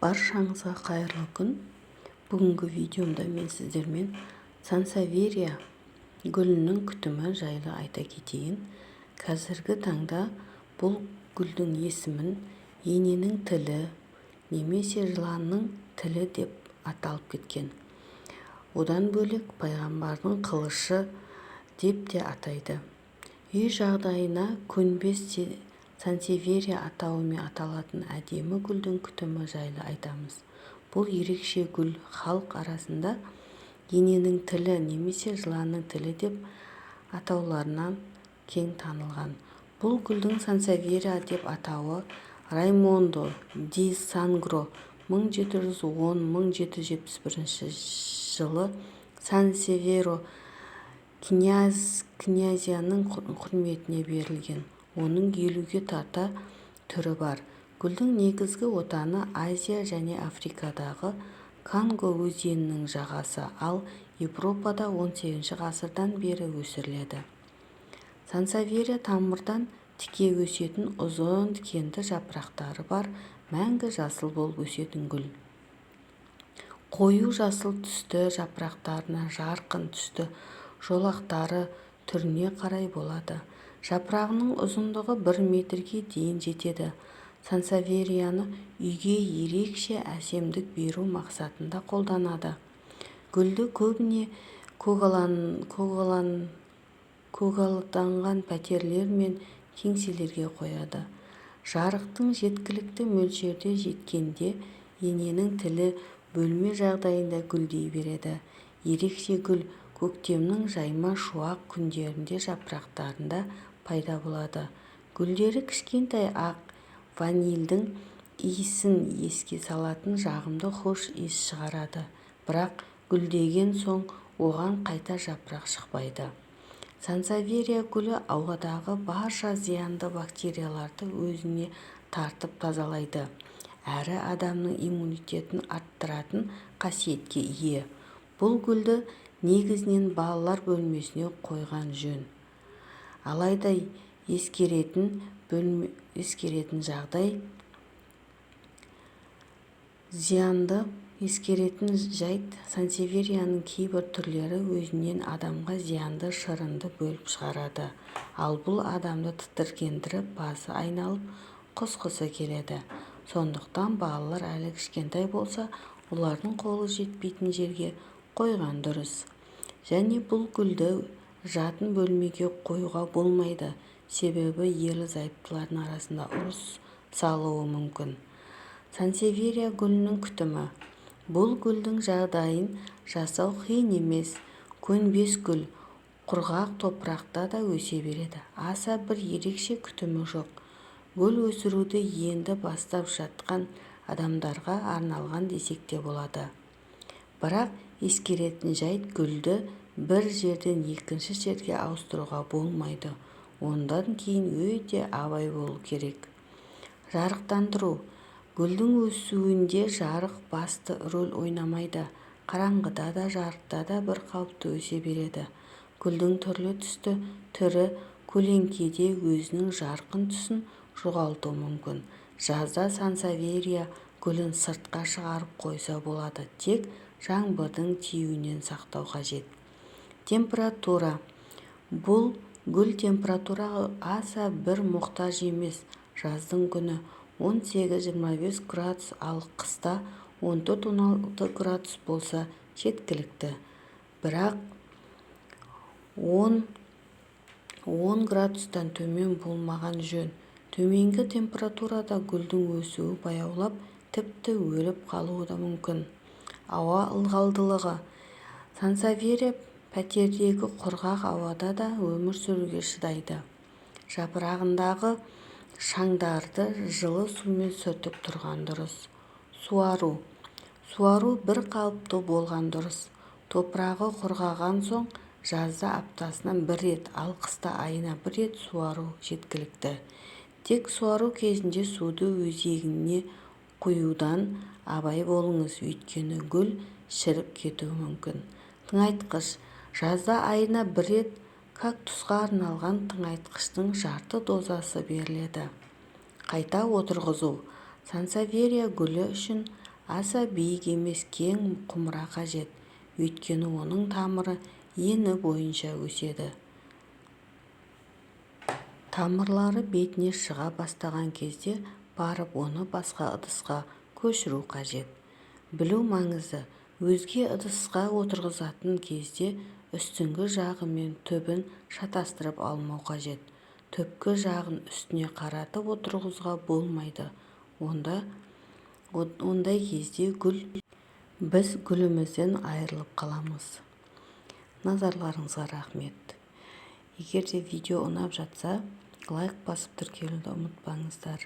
Баршаңызға қайырлы күн! Бүгінгі видеомда мен сіздермен сансевиерия гүлінің күтімі жайлы айта кетейін. Қазіргі таңда бұл гүлдің есімін ененің тілі немесе жыланның тілі деп аталып кеткен. Одан бөлек пайғамбардың қылышы деп те атайды. Үй жағдайына көнбес сансевиерия атауымен аталатын әдемі гүлдің күтімі жайлы айтамыз. Бұл ерекше гүл халық арасында ененің тілі немесе жыланның тілі деп атауларынан кең танылған. Бұл гүлдің сансевиерия деп атауы Раймондо ди Сангро 1710-1771 жылы Сан-Северо князінің құрметіне берілген. Оның 50-ге тарта түрі бар. Гүлдің негізгі отаны Азия және Африкадағы Конго өзенінің жағасы, ал Еуропада XVIII ғасырдан бері өсіріледі. Сансевиерия тамырдан тіке өсетін ұзын тікенді жапырақтары бар, мәңгі жасыл болып өсетін гүл. Қою жасыл түсті жапырақтарына жарқын түсті жолақтары түріне қарай болады. Жапырағының ұзындығы 1 метрге дейін жетеді. Сансевиерияны үйге ерекше әсемдік беру мақсатында қолданады. Гүлді көбіне көгалданған пәтерлер мен кеңселерге қояды. Жарықтың жеткілікті мөлшерде жеткенде ененің тілі бөлме жағдайында гүлдей береді. Ерекше гүл көктемнің жайма шуақ күндерінде жапырақтарында пайда болады. Гүлдері кішкентай ақ, ванильдің иісін еске салатын жағымды хош иіс шығарады, бірақ гүлдеген соң оған қайта жапырақ шықпайды. Сансевиерия гүлі ауадағы барша зиянды бактерияларды өзіне тартып тазалайды, әрі адамның иммунитетін арттыратын қасиетке ие. Бұл гүлді негізінен балалар бөлмесіне қойған жөн. Алайда ескеретін жағдай зиянды ескеретін жайт: сансевиерияның кейбір түрлері өзінен адамға зиянды шырынды бөліп шығарады. Ал бұл адамды тітіркендіріп, басы айналып, құсқысы келеді. Сондықтан балалар әлі кішкентай болса, олардың қолы жетпейтін жерге қойған дұрыс. Және бұл гүлді жатын бөлмеге қоюға болмайды, себебі ерлі-зайыптылардың арасында ұрыс салуы мүмкін. Сансевиерия гүлінің күтімі. Бұл гүлдің жағдайын жасау қиын емес. Көнбіс гүл құрғақ топырақта да өсе береді. Аса бір ерекше күтімі жоқ. Гүл өсіруді енді бастап жатқан адамдарға арналған десек те болады. Бірақ ескеретін жайт: гүлді бір жерден екінші жерге ауыстыруға болмайды, ондан кейін өте абай болу керек. Жарықтандыру. Гүлдің өсуінде жарық басты рөл ойнамайды. Қараңғыда да, жарықта да бір қалыпты өсе береді. Гүлдің түрлі түсті түрі көлеңкеде өзінің жарқын түсін жоғалтуы мүмкін. Жазда сансевиерия гүлін сыртқа шығарып қойса болады, тек жаңбырдың тиюінен сақтау қажет. Температура. Бұл гүл температураға аса бір мұқтаж емес. Жаздың күні 18-25 градус, ал қыста 14-16 градус болса жеткілікті. Бірақ 10 градустан төмен болмаған жөн. Төменгі температурада гүлдің өсуі баяулап, тіпті өліп қалуы да мүмкін. Ауа ылғалдылығы. Сансевиерия пәтердегі құрғақ ауада да өмір сүруге шыдайды. Жапырағындағы шаңдарды жылы сумен сүртіп тұрған дұрыс. Суару. Суару бір қалыпты болған дұрыс. Топырағы құрғаған соң жазда аптасына бір рет, ал қыста айына бір рет суару жеткілікті. Тек суару кезінде суды өзегіне құюдан абай болыңыз, өйткені гүл шіріп кетуі мүмкін. Тыңайтқыш. Жазда айына бір рет кактусқа арналған тыңайтқыштың жарты дозасы беріледі. Қайта отырғызу. Сансевиерия гүлі үшін Аса биік емес кең құмыра қажет, өйткені оның тамыры ені бойынша өседі. Тамырлары бетіне шыға бастаған кезде барып оны басқа ыдысқа көшіру қажет. Білу маңызды: өзге ыдысқа отырғызатын кезде үстіңгі жағы мен түбін шатастырып алмау қажет. Түпкі жағын үстіне қаратып отырғызуға болмайды, ондай кезде гүл біз гүлімізден айырылып қаламыз. Назарларыңызға рахмет! Егер де видео ұнап жатса, лайк басып, тіркелуді ұмытпаңыздар.